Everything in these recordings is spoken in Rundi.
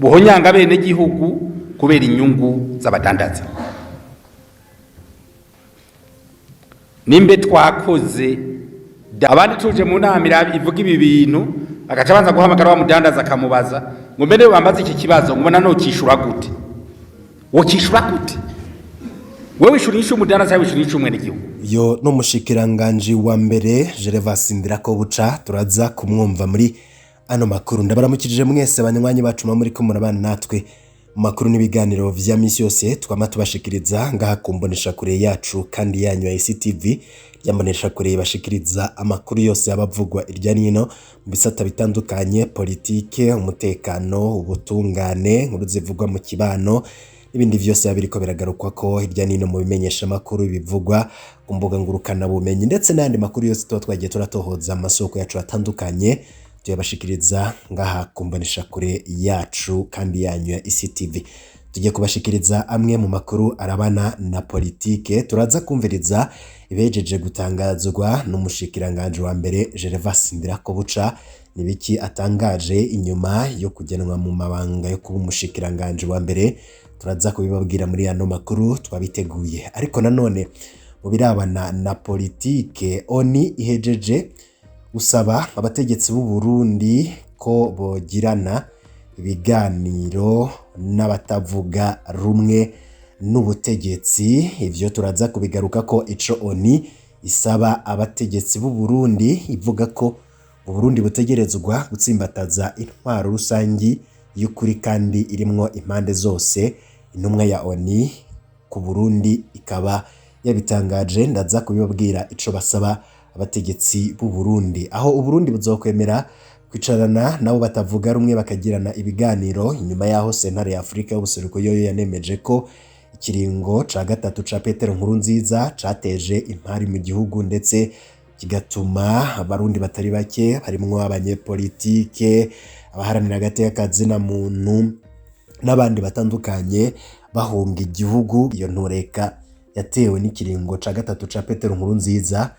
buhonyanga bene gihugu kubera inyungu z'abadandaza. Nimbe twakoze abandi tuje mu nama ivuga ibi bintu, agaca abanza guhamagara wa mudandaza akamubaza ngo mbere bambaze iki kibazo, ngo nokishura gute? Wokishura gute? Wewe wishura inyishu umudandaza, wishura inyishu umwene gihugu. Yo n'umushikiranganji wa mbere Gervas Ndirakobuca, turaza kumwumva muri ano makuru. Ndabaramukirije mwese banywanyi bacu muri ko murabana natwe mu makuru n'ibiganiro vya misi yose twama tubashikiriza ngaha kumbonesha kure yacu kandi yanyu ya ICTV, ryambonesha kure bashikiriza amakuru yose yabavugwa irya nino mu bisata bitandukanye: politike, umutekano, ubutungane, inkuru zivugwa mu kibano n'ibindi vyose biriko biragarukwa ko hirya nino mu bimenyesha makuru, bivugwa ku mbuga ngurukana bumenyi, ndetse n'ayandi makuru yose tuba twagiye turatohoza amasoko yacu atandukanye, tuyabashikiriza ngaha kumbonesha kure yacu kandi yanyu ya ICTV. Tugiye kubashikiriza amwe mu makuru arabana na politike. Turaza kumviriza ibejeje gutangazwa n'umushikiranganje wa mbere Gervas Ndirakobuca. Nibiki atangaje inyuma yo kugenwa mu mabanga yo kuba umushikiranganje wa mbere? Turaza kubibabwira muri ano makuru twabiteguye. Ariko nanone mu birabana na politike, ONU ihejeje gusaba abategetsi b'u Burundi ko bogirana ibiganiro n'abatavuga rumwe n'ubutegetsi. Ivyo turaza kubigaruka ko ico ONU isaba abategetsi b'u Burundi, ivuga ko Uburundi butegerezwa gutsimbataza intwaro rusangi y'ukuri kandi irimwo impande zose. Intumwa ya ONU ku Burundi ikaba yabitangaje. Ndaza kubibabwira ico basaba abategetsi b'u Burundi, aho Uburundi buzokwemera kwicarana nabo batavuga rumwe bakagirana ibiganiro, inyuma yaho sentare ya Afurika y'ubuseruko yoyo yanemeje ko ikiringo ca gatatu ca Petero Nkurunziza cateje impari mu gihugu, ndetse kigatuma abarundi batari bake harimwo abanyepolitike, abaharanira agateka kazina muntu n'abandi batandukanye bahunga igihugu. Iyo ntureka yatewe n'ikiringo ca gatatu ca Petero Nkurunziza,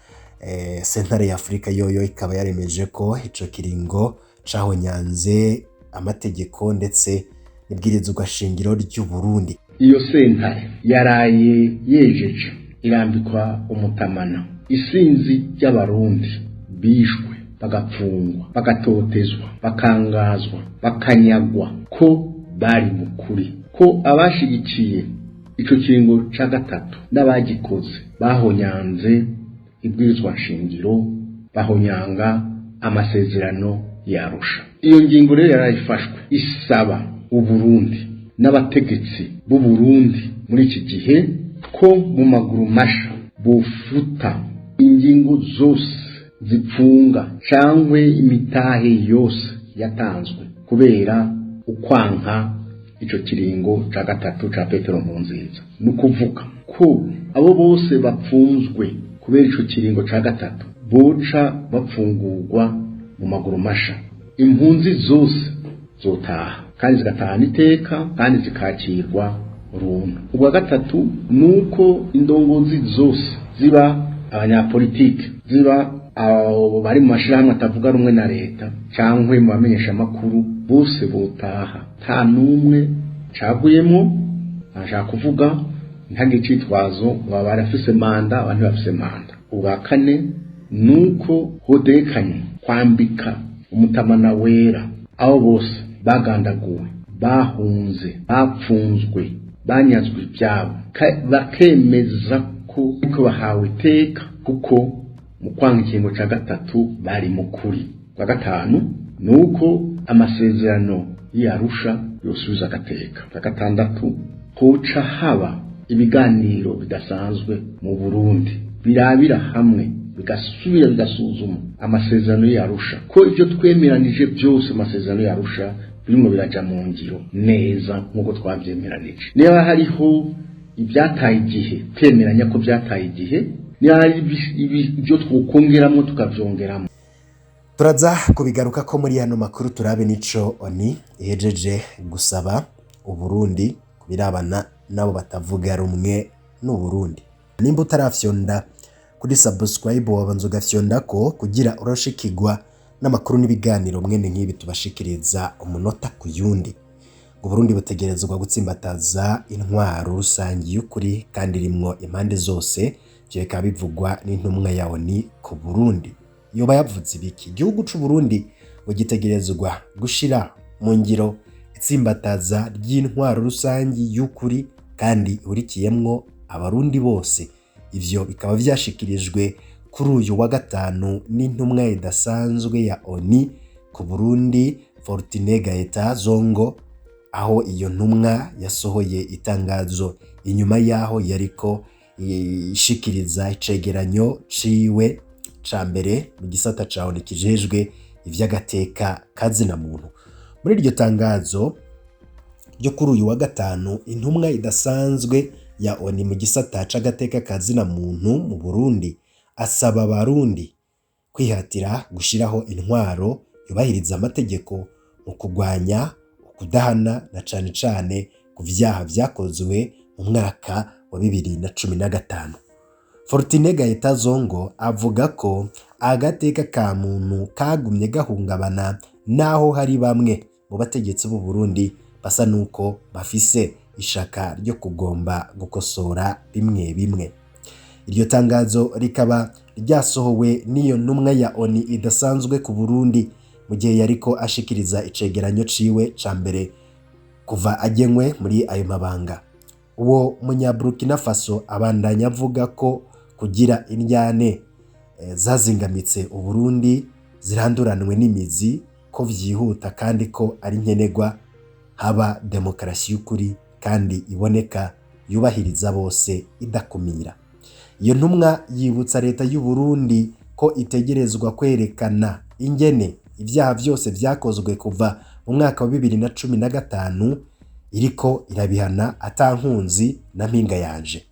sentare ya Afurika yoyo ikaba yaremeje ko ico kiringo cahonyanze amategeko ndetse n'ibwirizwa shingiro ry'u Burundi. Iyo sentare yaraye yejeje irambikwa umutamana isinzi ry'abarundi bishwe, bagapfungwa, bagatotezwa, bakangazwa, bakanyagwa, ko bari mu kuri, ko abashigikiye ico kiringo ca gatatu n'abagikoze bahonyanze ibwirizwa nshingiro, bahonyanga amasezerano yarusha. Iyo ngingo rero yarayifashwe isaba Uburundi n'abategetsi b'u Burundi muri iki gihe ko mu maguru masha bofuta ingingo zose zipfunga cangwe imitahe yose yatanzwe kubera ukwanka ico kiringo ca gatatu ca Petero Nkurunziza. Ni ukuvuga ko abo bose bapfunzwe kubera ico kiringo ca gatatu boca bapfungurwa mu maguru masha, impunzi zose zotaha kandi zigatahana iteka kandi zikakirwa runtu. Ubwa gatatu nuko indongozi zose, ziba abanyapolitike, ziba abo bari mu mashirahamwe atavuga rumwe na leta cyangwa mu bamenyesha amakuru, bose botaha nta n'umwe caguyemo. Ashaka kuvuga ntagire icitwazo ngo barafise manda, abantu bafise manda. Ubwa kane nuko hodekanye kwambika umutamana wera abo bose bagandaguwe, bahunze, bapfunzwe, banyazwe ibyabo, bakemeza ko ariko bahawe iteka kuko mu kwanga ikingo cya gatatu bari mu kuri. Kwa gatanu nuko amasezerano y'Arusha yosubiza agateka. Kwa gatandatu, hoca haba ibiganiro bidasanzwe mu Burundi birabira hamwe, bigasubira bigasuzuma amasezerano y'Arusha, ko ibyo twemeranije byose amasezerano y'Arusha birimo biraja mu ngiro neza nk'uko twabyemeranije, niba hariho ibyataye igihe twemeranya ko byataye igihe, niba hari ibyo twokongeramo tukabyongeramo. Turaza kubigaruka ko muri ano makuru, turabe nico ONU ihejeje gusaba Uburundi kubirabana nabo batavuga rumwe n'Uburundi. Nimba utarafyonda kuri subscribe, wabanza ugafyonda ko kugira urashikirwa N'amakuru n'ibiganiro mwene nk'ibi tubashikiriza umunota ku yundi. Ngo Burundi butegerezwa gutsimbataza intwaro rusangi y'ukuri kandi irimwo impande zose, ivyo bikaba bivugwa n'intumwa ya ONU ku Burundi. Yoba yavuze ibiki? Igihugu c'u Burundi ngo gitegerezwa gushira mu ngiro itsimbataza ry'intwaro rusangi y'ukuri kandi ihurikiyemwo abarundi bose. Ivyo bikaba vyashikirijwe kuri uyu wa gatanu n'intumwa idasanzwe ya ONU ku Burundi, Fortune Gaeta Zongo, aho iyo ntumwa yasohoye itangazo inyuma yaho yariko ishikiriza icegeranyo ciwe ca mbere mu gisata ca ONU kijejwe ivy'agateka kazina muntu. Muri iryo tangazo ryo kuri uyu wa gatanu, intumwa idasanzwe ya ONU mu gisata c'agateka kazina muntu mu Burundi asaba abarundi kwihatira gushiraho intwaro yubahiriza amategeko mu kugwanya ukudahana na cane cane ku vyaha vyakozwe mu mwaka wa 2015. Fortune Gaeta Zongo avuga ko agateka ka muntu kagumye gahungabana naho hari bamwe mu bategetsi b'u Burundi basa nuko bafise ishaka ryo kugomba gukosora bimwe bimwe. Iryo tangazo rikaba ryasohowe n'iyo ntumwa ya ONU idasanzwe ku Burundi mu gihe yariko ashikiriza icegeranyo ciwe ca mbere kuva agenywe muri ayo mabanga. Uwo munyaburukina Faso abandanya avuga ko kugira indyane zazingamitse Uburundi ziranduranwe n'imizi ko vyihuta kandi ko ari nkenerwa haba demokarasi y'ukuri kandi iboneka yubahiriza bose idakumira. Iyo ntumwa yibutsa leta y'u Burundi ko itegerezwa kwerekana ingene ivyaha vyose vyakozwe kuva mu mwaka wa 2015 iriko irabihana atankunzi na mpinga yanje.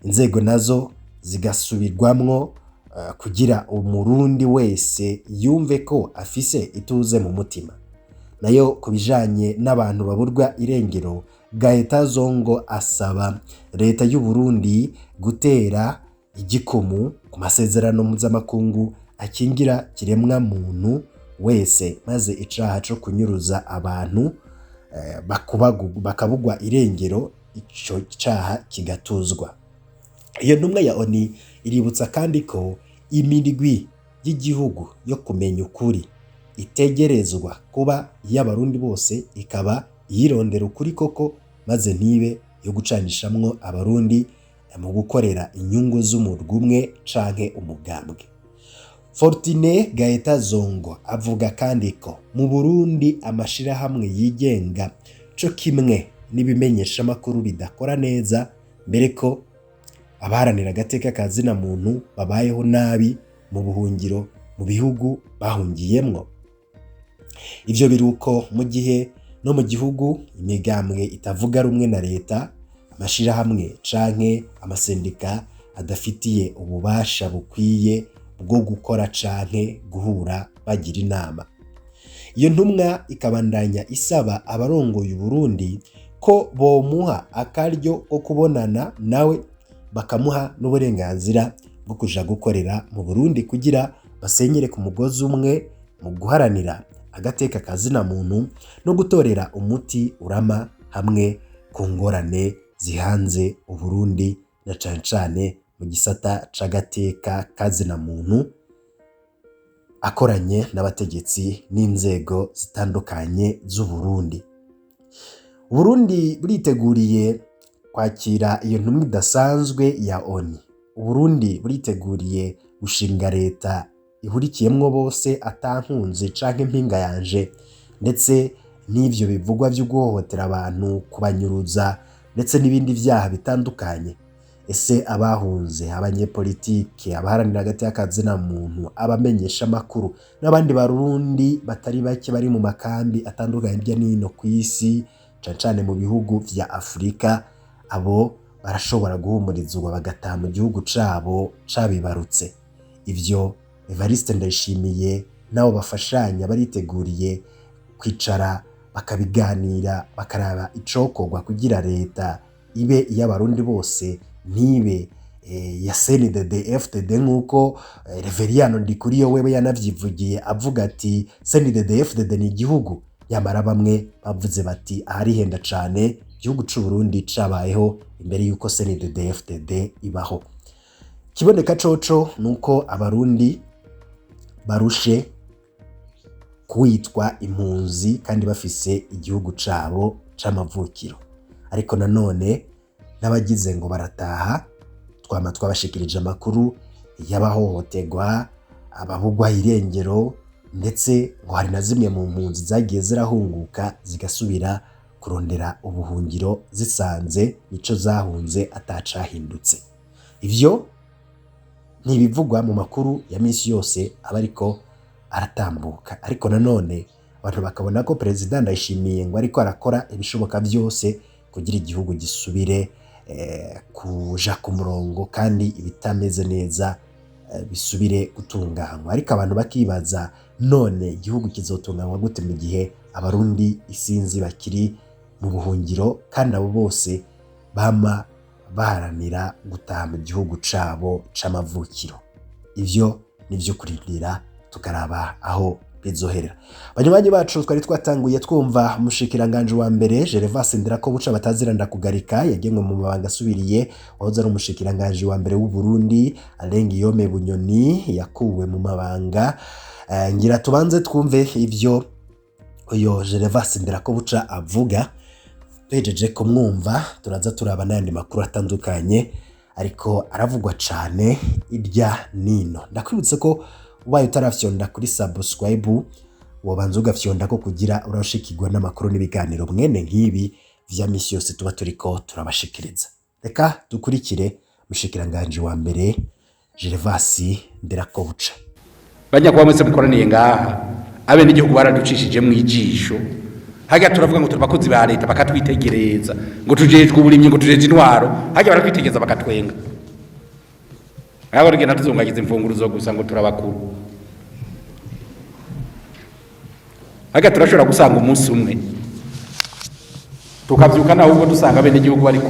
Inzego nazo zigasubirwamwo kugira umurundi wese yumve ko afise ituze mu mutima. Nayo ku bijanye n'abantu baburwa irengero, Gaeta Zongo asaba leta y'u Burundi gutera igikumu ku masezerano mpuzamakungu akingira kiremwa muntu wese, maze icaha co kunyuruza abantu bakabugwa irengero ico caha kigatuzwa. Iyo ntumwa ya ONU iributsa kandi ko imirwi y'igihugu yo kumenya ukuri itegerezwa kuba iy'abarundi bose, ikaba iyirondera ukuri koko, maze ntibe yo gucanishamwo abarundi mu gukorera inyungu z'umurwi umwe canke umugambwe. Fortune Gaeta Zongo avuga kandi ko mu Burundi amashirahamwe yigenga co kimwe n'ibimenyeshamakuru bidakora neza, mbere ko abaharanira agateka ka zina muntu babayeho nabi mu buhungiro mu bihugu bahungiyemwo. Ivyo biruko mu gihe no mu gihugu imigambwe itavuga rumwe na leta, amashirahamwe canke amasendika adafitiye ububasha bukwiye bwo gukora canke guhura bagira inama. Iyo ntumwa ikabandanya isaba abarongoye Uburundi ko bomuha akaryo ko kubonana nawe, bakamuha n'uburenganzira bwo kuja gukorera mu Burundi kugira basenyere ku mugozi umwe mu guharanira agateka kazina muntu no gutorera umuti urama hamwe ku ngorane zihanze Uburundi na cane cane mu gisata c'agateka kazina muntu, akoranye n'abategetsi n'inzego zitandukanye z'Uburundi. Uburundi buriteguriye kwakira iyo ntumwa idasanzwe ya ONU. Uburundi buriteguriye gushinga leta ihurikiyemwo bose atankunze canke impinga yanje, ndetse n'ivyo bivugwa vyo guhohotera abantu, kubanyuruza ndetse n'ibindi vyaha bitandukanye. Ese abahunze, abanyepolitike, abaharanira agateka kazina muntu, abamenyesha amakuru n'abandi barundi batari bake bari mu makambi atandukanye hirya no hino kw'isi, cane cane mu bihugu vya Afurika, abo barashobora guhumurizwa bagataha mu gihugu cabo cabibarutse. Ivyo Evariste Ndayishimiye nabo bafashanya bariteguriye kwicara bakabiganira, bakaraba icokorwa kugira leta ibe iy'abarundi bose, ntibe ya CNDD FDD, nk'uko Reveriyano Ndikuriyo wewe yanavyivugiye avuga ati CNDD FDD ni igihugu. Nyamara bamwe bavuze bati aharihenda cane, igihugu c'u Burundi cabayeho imbere yuko CNDD FDD ibaho. Kiboneka coco nuko Abarundi barushe kwitwa impunzi kandi bafise igihugu cabo c'amavukiro. Ariko nanone n'abagize ngo barataha, twama twabashikirije amakuru y'abahohoterwa, ababugwa irengero, ndetse ngo hari na zimwe mu mpunzi zagiye zirahunguka zigasubira kurondera ubuhungiro zisanze nico zahunze atacahindutse. Ivyo ntibivugwa mu makuru ya misi yose aba ariko aratambuka. Ariko nanone abantu bakabona ko Perezida Ndayishimiye ngo ariko arakora ibishoboka byose kugira igihugu gisubire kuja ku murongo kandi ibitameze neza bisubire gutunganywa. Ariko abantu bakibaza, none igihugu kizotunganywa gute mu gihe Abarundi isinzi bakiri mu buhungiro, kandi abo bose bama baharanira gutaha mu gihugu cabo c'amavukiro? Ivyo nivyo kurindira tukaraba aho bizoherera. Banywanyi bacu, twari twatanguye twumva umushikiranganje wa mbere Gervas Ndirakobuca bataziranda kugarika, yagenwe mu mabanga asubiriye wahoze ari umushikiranganje wa mbere w'u Burundi Alain Guillaume Bunyoni yakuwe mu mabanga. Ngira tubanze twumve ivyo uyo Gervas Ndirakobuca avuga. Duhejeje kumwumva turaza turaba n'ayandi makuru atandukanye ariko aravugwa cane irya nino. Ndakwibutse ko ubaye utarafyonda kuri subscribe, wobanza ugafyonda ko kugira urashikirwa n'amakuru n'ibiganiro mwene nk'ibi vya misi yose tuba turiko turabashikiriza. Reka dukurikire mushikiranganje wa mbere Gervas Ndirakobuca. Banyakuba mwese mukoraniye ngaha, abenegihugu baraducishije mu ijisho. Hajya turavuga ngo turi abakozi ba leta, bakatwitegereza ngo tujejwe uburimyi, ngo tujejwe intwaro, hajya baratwitegereza bakatwenga. Aho tugenda tuzungagiza imfunguruzo gusa ngo turabakuru. Hajya turashobora gusanga umunsi umwe tukavyuka naho ubwo dusanga abenegihugu bari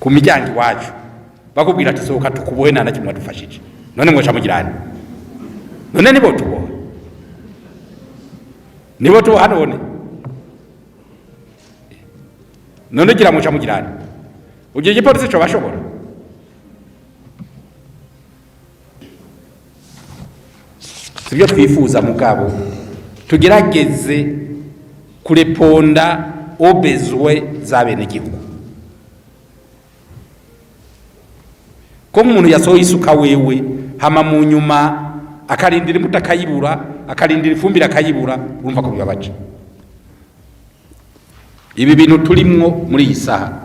ku miryango iwacu bakubwira ati sohoka tukubohe, nta na kimwe wadufashije. None mwoca mugirane? None nibo tuboha, nibo tuboha. None gira muca mugirane, ugiye igipolisi co bashobora. Sibyo twifuza, mugabo tugerageze kureponda aux besoins z'abenegihugu. Ko nk'umuntu yasohoye isuka wewe, hama mu nyuma akarindira imbuto akayibura, akarindira ifumbire akayibura, urumva ko bibabaje. Ibi bintu turimwo muri iyi saha,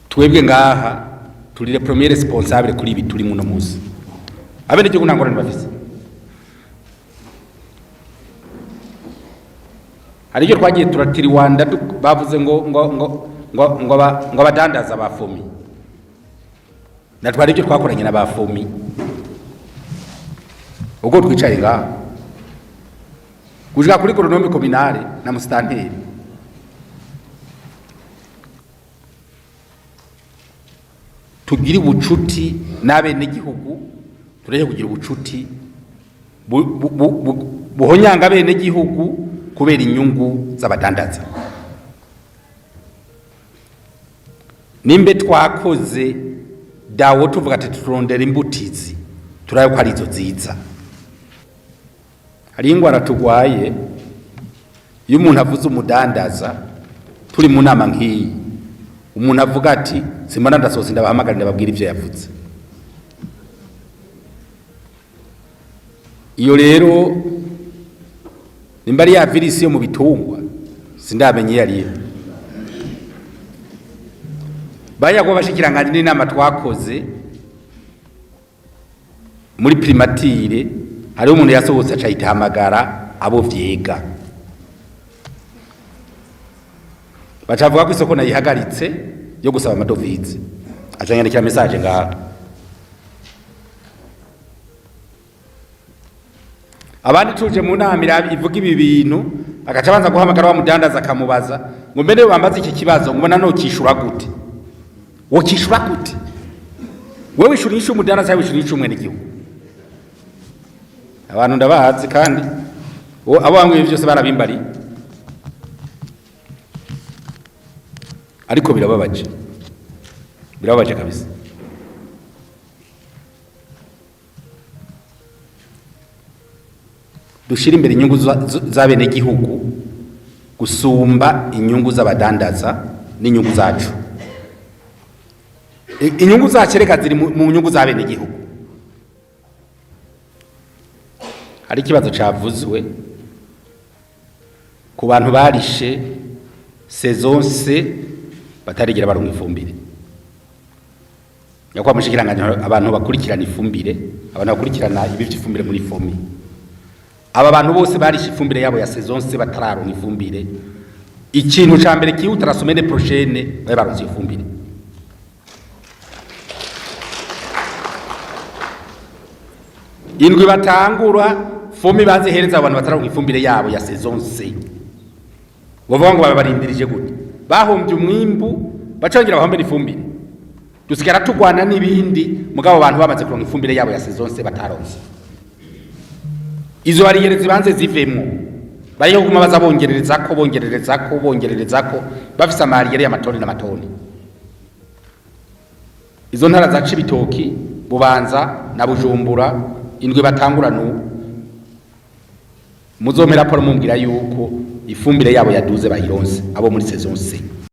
twebwe ngaha turi le premier responsable kuri ibi turimo uno munsi. Abenegihugu nta ngorane bafise. Hari ibyo twagiye turatiriwanda, bavuze ngo abadandaza ba FOMI, natwe hari ibyo twakoranye na ba FOMI. Ubwo twicaye ngaha gushika kuri agronome communale na musitanteri, tugire ubucuti n'abenegihugu, tureke kugira ubucuti buhonyanga abenegihugu kubera inyungu z'abadandaza. Nimbe twakoze dawo tuvuga ati turondera imbutizi, turabe ko ari izo ziza. Hari ingwara tugwaye, iyo umuntu avuze umudandaza turi mu nama nk'iyi, umuntu avuga ati simbona ndasohotse, ndabahamagara ndababwira ivyo yavuze. Iyo rero nimba ari ya virisi yo mu bitungwa, sindamenye iyo ariyo. Banyakuba bashikiranganje, n'inama twakoze muri primature, hariho umuntu yasohotse aca ahita abo vyega, bacavuga ko isoko nayihagaritse yo gusaba amadovize, aca nyandikira message ngaha. Abandi tuje mu nama ivuga ibi bintu, agaca abanza guhamagara wa mudandaza akamubaza ngo mbere bambaze iki kibazo, ngo mbona nokishura gute? Wokishura gute? Wewe wishura inyishu y'umudandaza, wishura inyishu y'umwenegihugu? Abantu ndabazi, kandi abo bamwe byose barabimbariye. Ariko birababaje, birababaje kabisa. Dushira imbere inyungu z'abenegihugu gusumba inyungu z'abadandaza n'inyungu zacu. Inyungu zacu reka ziri mu nyungu z'abenegihugu. Hari ikibazo cavuzwe ku bantu barishe saison C batarigera baronka ifumbire. Nyakubahwa mushikiranganji, abantu bakurikirana ifumbire, abantu bakurikirana ibi vy'ifumbire muri FOMI, aba bantu bose barishe ifumbire yabo ya saison C batararonka ifumbire, ikintu ca mbere kihuta, la semaine prochaine babe baronse ifumbire. Indwi batangura, FOMI bazihereza abantu batararonka ifumbire yabo ya saison C. Bavuga ngo babarindirije gute? Bahombye umwimbu, bacongera bahombe n'ifumbire, dusigara tugwana n'ibindi. Mugabo abantu bamaze kuronka ifumbire yabo ya saison C bataronse, izo bariyeri zibanze zivemwo. Bariho kuguma baza bongererezako, bongererezako, bongererezako, bafise ama arriérés y'amatoni n'amatoni. Izo ntara za Cibitoki, Bubanza na Bujumbura, indwi batangura n'ubu muzomera raporo mumbwira yuko ifumbire yabo yaduze, bayironse, abo muri saison C.